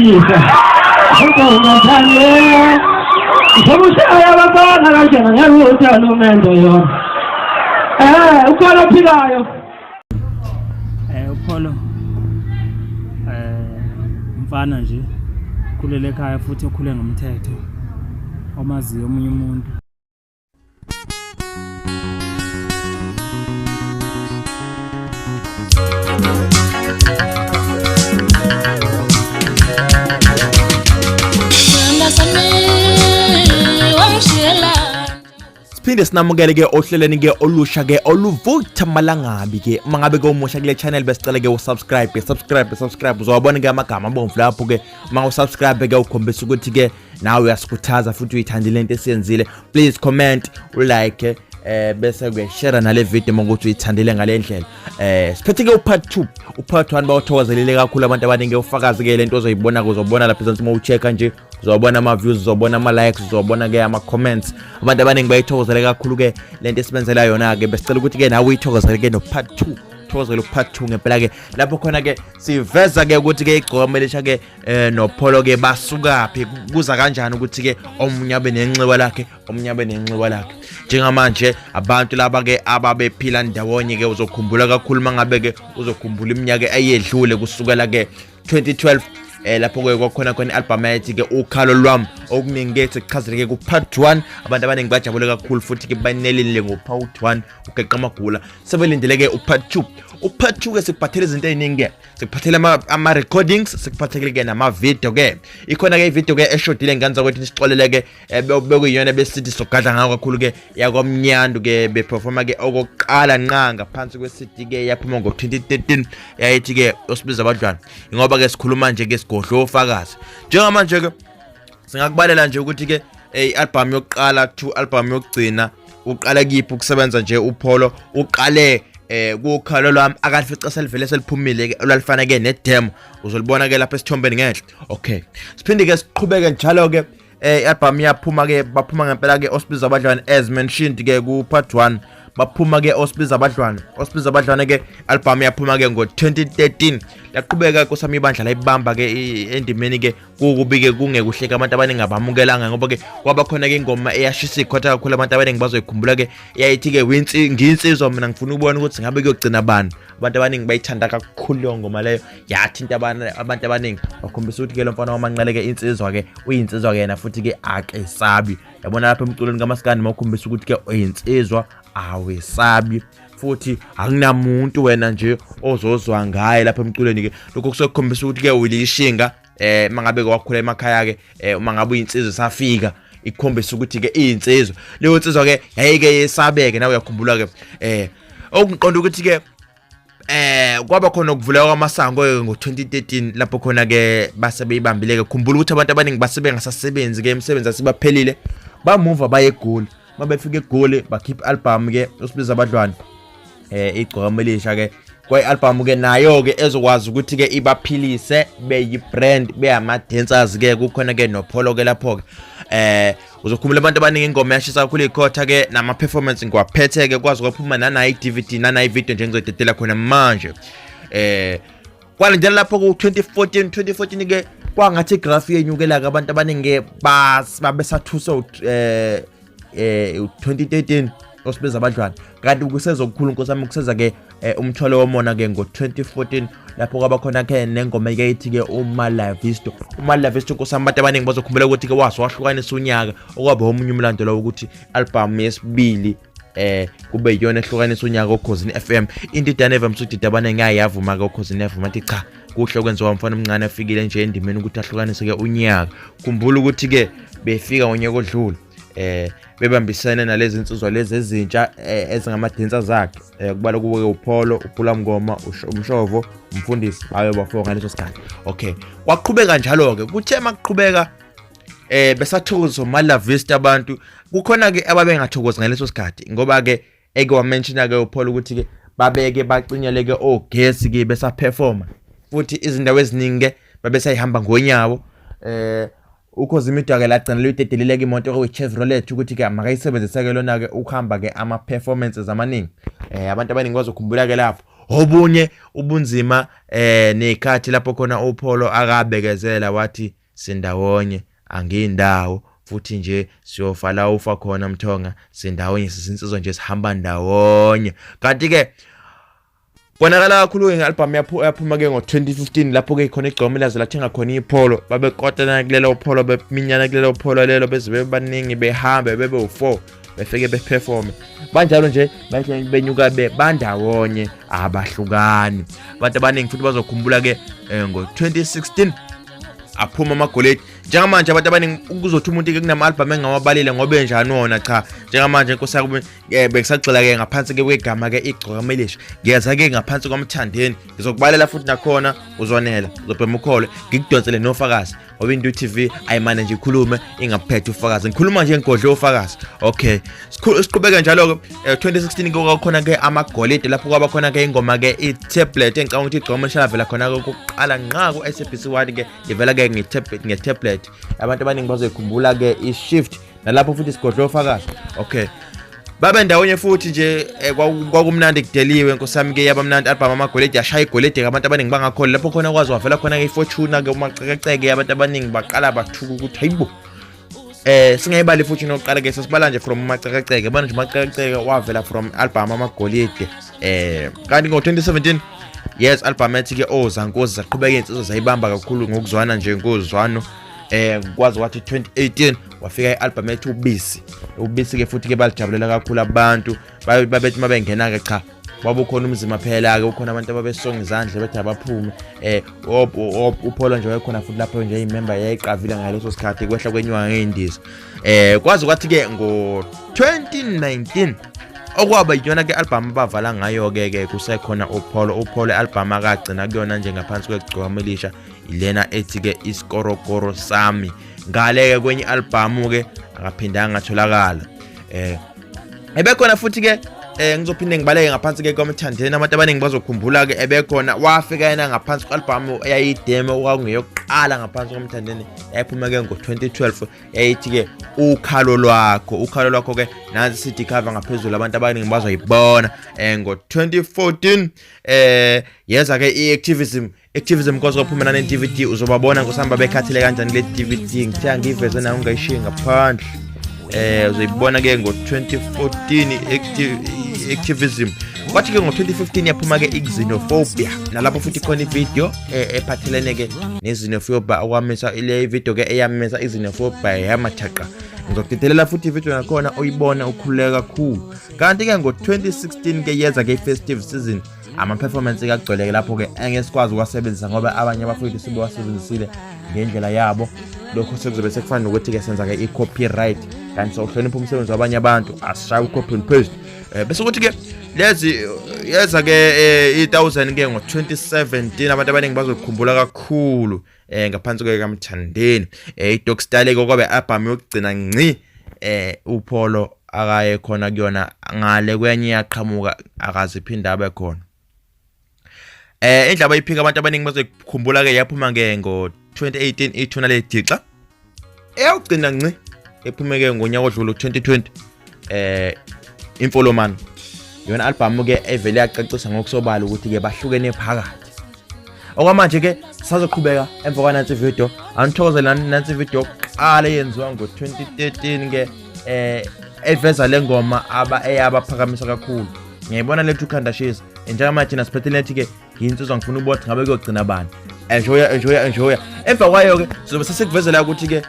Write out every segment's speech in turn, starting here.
Uyayisa. Uthi ungathandi. Ngizokushaya abafana kanjena ngeke uthande umendo yona. Ukhona ophilayo. Upholo mfana nje khulele ekhaya futhi okhule ngomthetho omaziyo omunye umuntu. Siphinde sinamukele ke ohlelweni ke olusha ke oluvutha amalangabi ke. Uma ngabe ke umusha kule channel, besicela ke usubscribe, subscribe, subscribe. Uzowabona ke amagama abomvu lapho ke. Uma usubscribe ke, ukhombisa ukuthi ke nawe uyasikhuthaza futhi uyithandile into esiyenzile. Please comment, ulike, bese kuyashare nale video uma ukuthi uyithandile ngale ndlela. Siphethe ke upart 2. Upart 1 bawuthokozelele kakhulu abantu abaningi, ufakazi ke lento ozoyibona, uzobona lapha ezansi uma uchecka nje, uzobona ama-views, uzobona ama-likes, uzobona ke ama-comments. Abantu abaningi bayithokozele kakhulu ke lento esibenzela yona ke. Besicela ukuthi ke nawe uyithokozele ke no-part 2, thokozele u-part 2 ngempela ke, lapho khona ke siveza ke ukuthi ke igcokama elisha ke noPholo ke basukaphi, kuza kanjani ukuthi ke omunye abe nenxiwa lakhe, omunye abe nenxiwa lakhe. Njengamanje abantu laba ke ababephila ndawonye ke, uzokhumbula kakhulu mangabe ke uzokhumbula iminyaka eyedlule kusukela ke 2012, lapho ke kwakhona khona i-album ethi ke Ukhalo Lwami. Okuningi ke sikuchazele ke ku part 1. Abantu abaningi bajabule kakhulu futhi ke banelile ngo part 1 ugeqa amagula, sebelindele ke upart 2. Upart 2 ke sikuphathele izinto eziningi ke, sikuphathele ama recordings, sikuphathele ke nama video ke. Ikhona ke ivideo ke eshodile nganza ukuthi nisixolele ke, bekuyiyona besithi sogadla ngayo kakhulu ke, yakwamnyandu ke, beperforma ke okokuqala nqa ngaphansi kwe-CD ke yaphuma ngo-2013, yayithi ke Osibiza Abadlwana. Ngoba ke sikhuluma nje ke sigodlo ofakazi njengamanje ke, singakubalela nje ukuthi ke i-album yokuqala to album yokugcina uqala kiphi ukusebenza nje uPholo. Uqale kukhalo lwami akalifica selivele seliphumile ke, olwalifana ke nedemo, uzolibona ke lapha esithombeni ngenhla. Okay, siphinde ke siqhubeke njalo ke. I-album yaphuma ke, baphuma ngempela ke Osibiza Abadlwane, as mentioned ke ku part 1. Baphuma ke Osibiza Abadlwane. Osibiza Abadlwane ke album yaphuma ke ngo-2013. Yaqhubeka kusami ibandla layibamba ke endimeni ke. Kukubi ke, kungekuhle ke, abantu abaningi abamukelanga ngoba ke kwaba khona ke ingoma eyashisa ikhotha kakhulu, abantu abaningi bazoyikhumbula ke, yayithi ke winsi nginsizwa mina ngifuna ukubona ukuthi ngabe kuyogcina bani. Abantu abaningi bayithanda kakhulu leyo ngoma leyo, yathinta abantu abaningi, bakhombisa ukuthi ke lo mfana wamanqele ke insizwa ke, uyinsizwa ke yena futhi ke akesabi. Yabona lapha emculweni kaMaskandi, mawukhombisa ukuthi ke uyinsizwa, awesabi futhi akunamuntu wena nje ozozwa ngaye lapha emculweni ke, lokho kusokukhombisa ukuthi ke uyilishinga. Mangabe wakhula emakhaya ke, uma ngabe uyinsizwa safika ikhombisa ukuthi ke iyinsizwa leyo nsizwa ke yayike yesabeke. Nawe uyakhumbula ke, okungiqonda ukuthi ke kwaba khona ukuvuleka kwamasango ke ngo-2013, lapho khona ke base beyibambile ke. Khumbula ukuthi abantu abaningi base bengasasebenzi ke, imisebenzi asibaphelile, bamuva baye eGoli. Mabefika eGoli bakhipha album ke Usibiza Abadlwane, igcokama elisha ke. Kwayi-album ke nayo ke ezokwazi ukuthi ke ibaphilise beyi-brand, beyama-dancers ke, kukhona ke noPholo ke lapho ke. Uzokhumbula abantu abaningi ingoma yashisa kakhulu ikhotha ke, nama-performance ngiwaphethe ke, kwazi kwaphuma nanayi i-DVD nanayi i-video nje ngizoyidedela khona manje. Kwalandela lapho ku-2014. 2014 ke kwangathi igraph yenyukela ke, abantu abaningi ke babesathuswa 2013 Osibiza Abadlwane, kanti kusezokukhulu nkosi yami, kuseza ke umthwalo womona ke ngo-2014, lapho kwaba khona ke nengoma ke ithi ke Umalavisto. Umalavisto nkosi yami, abantu abaningi bazokhumbula ukuthi ke waso wahlukanisa unyaka, okwaba omunye umlando lo ukuthi album yesibili kube iyona ehlukanisa unyaka oKhozini FM. Into idane evamise ukudida abaningi, ayavuma ke oKhozini FM, athi cha, kuhle kwenziwa umfana omncane afikile nje endimeni ukuthi ahlukanise ke unyaka. Khumbula ukuthi ke befika ngonyaka odlule, bebambisene nalezi insizwa lezi ezintsha ezingamadancer zakhe, kubala kuwe uPholo, uPula Mngoma, uMshovo, umfundisi bayo bafo ngaleso sikhathi. Okay, kwaqhubeka njalo ke. Kuthe makuqhubeka besathokoza Malavista, abantu kukhona ke ababengathokozi ngaleso sikhathi, ngoba ke eke wamention ke uPaul ukuthi ke babeke bacinyele ke ogesi ke besaperforma, futhi izindawo eziningi ke babesayihamba ngonyawo. Ukhozi Media ke lagcina luyidedelile ke imoto okuyi-Chevrolet ukuthi ke makayisebenzise ke lona ke ukuhamba ke ama-performances amaningi. Abantu abaningi bazokhumbula ke lapho. Obunye ubunzima nezikhathi lapho khona uPholo akabekezela wathi sindawonye angindawo futhi nje siyofa la ufa khona Mthonga, sindawonye sisinsizwa nje sihamba ndawonye. Kanti ke bonakala kakhulu nge-album yaphuma ke ngo-2015 lapho ke khona igcoma laze lathenga khona iPholo, babekotana kulelo Pholo, beminyana kulelo Pholo lelo, beze bebaningi behambe bebe u4 befike beperforme banjalo nje, benyuka bandawonye abahlukani. Abantu abaningi futhi bazokhumbula ke ngo-2016 aphuma amagoledi. Njengamanje abantu abaningi kuzothi umuntu ke kunama-album engawabalile ngoba enjani wona, cha njengamanje inkosi yakho bekusagxila ke ngaphansi ke kwegama ke Igcokama Elisha. Ngiyeza ke ngaphansi kwaMthandeni, ngizokubalela futhi nakhona uzonela, uzobhema ukholo, ngikudonsele nofakazi ngoba Into TV ayimane nje ikhulume ingaphethe ufakazi, ngikhuluma nje ngigodle ufakazi. Okay, siqhubeke njalo ke 2016 kwakhona ke amagolide lapho kwaba khona ke ingoma ke i-tablet engicabanga ukuthi igcoma lishavela khona ke kokuqala nqa ku SABC 1 ke ivela ke nge-tablet. Abantu abaningi bazoyikhumbula ke i-shift nalapho futhi sigodle ufakazi. Okay, babe ndawonye futhi nje kwakumnandi kudeliwe nkosami ke, yaba mnandi album amagolide, yashaya igolide abantu abaningi bangakhona lapho khona kwazi wavela khona ke iFortuna ke umacekeceke, abantu abaningi baqala bathuka ukuthi hayibo. Singayibali futhi nokuqala ke sesibala nje from umacekeceke, bona nje umacekeceke wavela from album amagolide. Kanti ngo-2017 yes album ethi ke Ozankosi zaqhubeka insizwa zayibamba kakhulu ngokuzwana nje ngozwano. Kwazi wathi 2018 wafika i-album ethi Ubisi. Ubisi ke futhi ke balijabulela kakhulu abantu, babethi mabengena ke cha wabukhona umzima phela ke, ukhona abantu ababesonga izandla bethi abaphume. uPholo nje wayekhona futhi lapho nje imember yayiqavile ngaleso sikhathi kwehla kwenyuka ngeindiza. Kwazi kwathi ke ngo-2019 okwaba iyona ke album abavala ngayo ke ke kusekhona uPholo. uPholo album akagcina kuyona nje ngaphansi kwegcokama elisha ilena ethi ke Isikorokoro Sami. Ngale ke kwenye album ke akaphindanga atholakala. Ebekhona futhi ke ngizophinde ngibaleke ngaphansi ke kwaMthandeni, abantu abaningi bazokhumbula ke ebekhona wafika yena ngaphansi kwe-album eyayidemo okwakungeyokuqala ngaphansi kwaMthandeni, yayiphuma ke ngo-2012 yayithi ke Ukhalo Lwakho. Ukhalo Lwakho ke nansi CD cover ngaphezulu, abantu abaningi bazoyibona. Ngo-2014 yeza ke i-activism. Activism kwaze kwaphuma nane DVD, uzobabona ngosihamba bekhathele kanjani kule DVD, ngithe ngiveze nayo ungayishiyi ngaphandle. Uzoyibona ke ngo-2014 activism. Kwathi ke ngo-2015 yaphuma ke i-Xenophobia, nalapho futhi khona ivideo ephathelene ke ne-xenophobia, okwamisa ile video ke eyamisa i-xenophobia yamathaqa. Ngizokudedelela futhi ivideo nakhona uyibona ukhululeka kakhulu. Kanti ke ngo-2016 ke yeza ke i-festive season, ama-performance kagcweleke lapho ke engeke sikwazi ukuwasebenzisa ngoba abanye abafowethu sebewasebenzisile ngendlela yabo. Lokho sekuzobe sekufana nokuthi ke senza ke i-copyright, kanti sowuhlonipha umsebenzi wabanye abantu, asishaye u-copy and paste. Bese kuthi ke lezi yeza ke i-1000 ke ngo-2017, abantu abaningi bazokhumbula kakhulu ngaphansi kwekaMthandeni. I-Dog Style ke kwabe album yokugcina ngci uPholo akaye khona kuyona, ngale kwenye yaqhamuka akaziphinda abe khona. Indaba iphika abantu abaningi bazokukhumbula ke yaphuma ke ngo-2018 ithuna ledixa eyawugcina ngci ephume ke ngonyaka odlule 2020 Imfolomano, yona album ke evele yacacisa ngokusobala ukuthi ke bahlukene phakathi. Okwamanje ke sazoqhubeka emva kwanansi video, anithokozele nansi video yokuqala eyenziwa ngo-2013 ke eveza le ngoma aba eyabaphakamisa kakhulu. Ngiyayibona lethu ukhanda shisa njengamanje thina siphethe lethi ke ngiyinsizwa ngifuna ukubona ngabe kuyogcina bani. Enjoya enjoya enjoya. Emva kwayo ke sizobe sesikuvezela ukuthi ke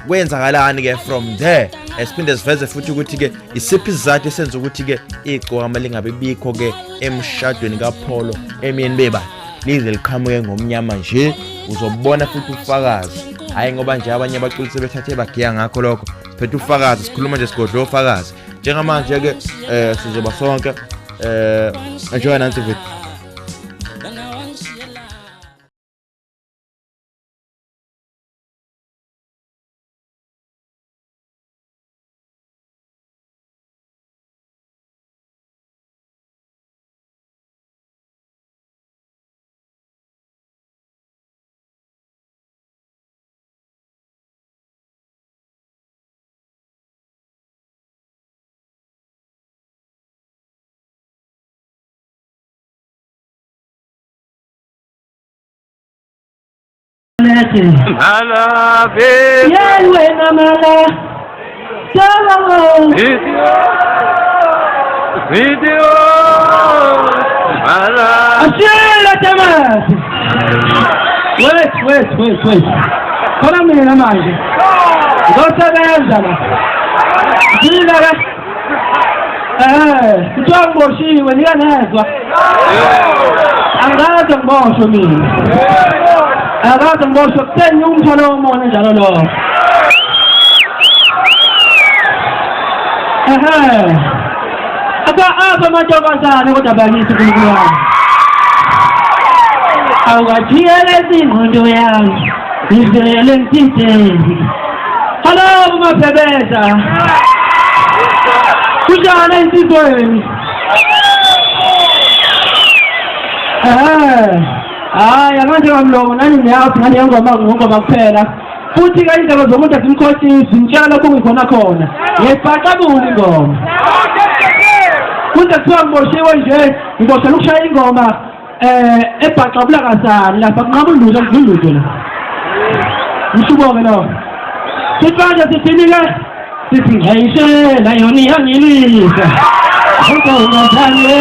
kwenzakalani ke from there, siphinde siveze futhi ukuthi ke isiphi isizathu esenza ukuthi ke igcokama lingabe bikho ke emshadweni kaPholo emyeni beba lize liqhamuke ngomnyama nje. Uzobona futhi ufakazi, hayi ngoba nje abanye abaculi sebethathe bagiya ngakho lokho, siphethe ufakazi, sikhuluma nje sigodle ufakazi. Njengamanje ke sizoba sonke enjoy nansi video. tamathe. Yey wena mala. Sala. Ashela tamathe. Wait, wait, wait, wait. Khona mina manje. Ngizosebenza la. Ngila ke. Kuthiwa ngiboshiwe nikanezwa. Angikaze ngiboshwe mina. Angikaze ngiboshwe kutheni umthwalo womona njalo lo. Aka apha amantombazane kodwa bakithi uNkulunkulu wami. Awukajiyelezi ingqondo yami. Ngivele ngithinteni. Hello mabhebeza. Kunjani insizweni? Hayi anganje ngamlomo nani niyazi ngani ngoma ngoma kuphela. Futhi ke indaba zomuntu azimkhohlisi ngitshela lokho ngikhona khona. Ngiyibhaqabula ingoma. Kuze kuthiwa ngiboshiwe nje, ngiboshela ukushaya ingoma ebhaqabula kasani lapha kunqaba ulutho ngilutho la. Mshubo-ke lo. Sithi manje sithini ke? Sithi ngiyayishela yona iyangilisa. Untombazane.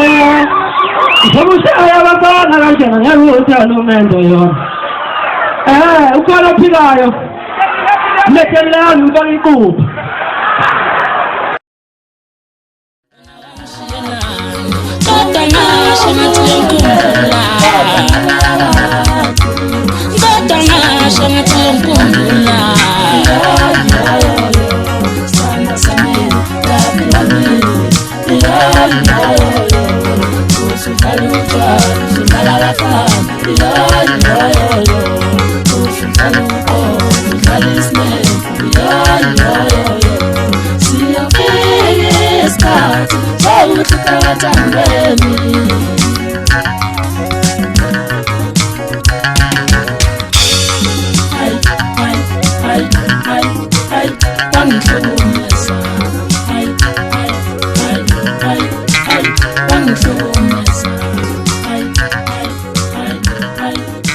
Ngizokushaya abafana kanjena ngeke umendo yona. Ukhona ophilayo. Mlethelani ubona iqupha. Kodwa ngasho ngathi uyangikhumbula. Kodwa ngasho ngathi uyangikhumbula.